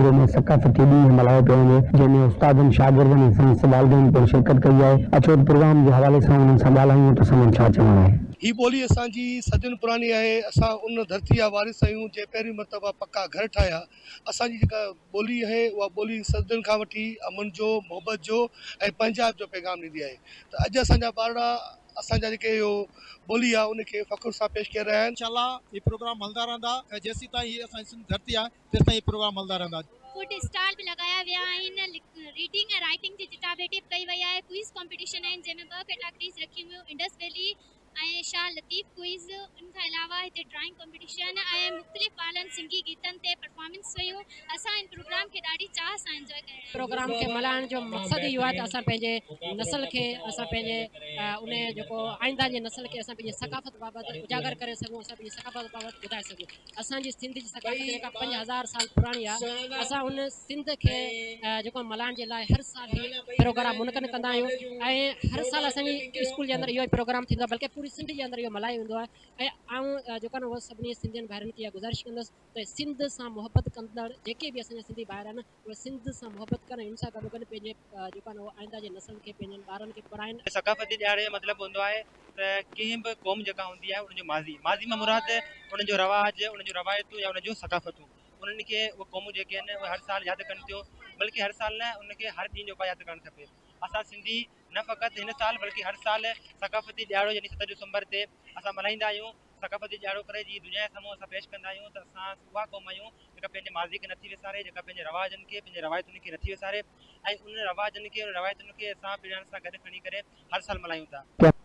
سومرو ۾ ثقافتي ڏينهن ملهايو پيو وڃي، جنهن ۾ استادن، شاگردن ۽ سندس والدين پڻ شرڪت ڪئي آهي. اچو ته پروگرام جي حوالي سان انهن سان ڳالهايون ته سندن ڇا چوڻ آهي. هي ٻولي اسان جي صدين پراڻي آهي، اسان ان ڌرتي جا وارث آهيون جنهن پهريون مرتبه پڪا گهر ٺاهيا. اسان جي جيڪا ٻولي آهي اها ٻولي صدين کان وٺي امن جو، محبت جو ۽ پنهنجائپ جو پيغام ڏيندي آهي ته اڄ اسان جا ٻارڙا اسان جا جيڪي اهو ٻولي آهي ان کي فخر سان پيش ڪري رهيا آهن. انشاء الله هي پروگرام هلندا رهندا ۽ جيسيتائين هي اسان جي سنڌ ڌرتي آهي تيستائين هي پروگرام هلندا رهندا. فوڊ اسٽال به لڳايا ويا آهن، ريڊنگ ۽ رائيٽنگ جي چٽاڀيٽي به ڪئي وئي آهي، ڪوئز ڪامپيٽيشن آهن جنهن ۾ ٻه ڪيٽاگريز رکيون ويون انڊس ويلي ۽ شاهه لطيف ڪوئز ان کان علاوه هتي ڊرائنگ ڪامپيٽيشن ۽ مختلف ٻارن سنگي گيتن تي پرفارمنس ويون اسان ان پروگرام کي ڏاڍي چاهه سان انجوائي ڪري رهيا آهيون. پروگرام کي ملهائڻ جو مقصد اهو آهي ته اسان پنهنجي نسل کي اسان پنهنجي ان جيڪو آئنده جي نسل کي اسان پنهنجي ثقافت بابت اجاگر ڪري سگهون اسان پنهنجي ثقافت بابت ٻڌائي سگهون اسان جي سنڌ جي ثقافت جيڪا 5000 سال پراڻي آهي اسان ان سنڌ کي جيڪو ملهائڻ جي لاء هر سال هي پروگرام منعقد ڪندا آهيون ۽ هر سال اسان جي اسڪول جي اندر اهو پروگرام ٿيندو آهي بلڪه پوري سنڌ جي اندر اهو ملهايو ويندو آهي ۽ آئون جيڪو آهي نه اهو سڀني سنڌين ڀائرن کي اها گذارش ڪندس ته سنڌ سان محبت ڪندڙ جيڪي به اسان جا سنڌي ڀائر آهن اهي سنڌ سان محبت ڪن ۽ ان سان گڏوگڏ پنهنجي جيڪو آهي نه اهو آئنده جي نسلن کي پنهنجن ٻارن کي پڙهائين. ثقافتي ڏهاڙي جو مطلب هوندو آهي ته ڪنهن به قوم جيڪا هوندي آهي ان جو ماضي، ماضي مان مراد انهن جو رواج، انهن جون روايتون يا انهن جون ثقافتون، انهن کي اهي قومون جيڪي آهن اهي هر سال ياد ڪن ٿيون، بلڪه هر سال نه ان کي هر ڏينهن جيڪو آهي ياد ڪرڻ کپي. اسان سنڌي نه فقط هن سال بلڪه هر سال ثقافتي ڏهاڙو يعني 7 ڊسمبر تي اسان ملهائيندا آهيون. ثقافتي ڏهاڙو ڪري جيئن دنيا جي سامهون اسان پيش ڪندا آهيون ته اسان اها قوم آهيون جيڪا پنهنجي ماضي کي نٿي وساري، جيڪا پنهنجي رواجن کي، پنهنجي روايتن کي نٿي وساري ۽ انهن رواجن کي، انهن روايتن کي اسان پيڙهين سان گڏ کڻي ڪري هر سال ملهايون ٿا.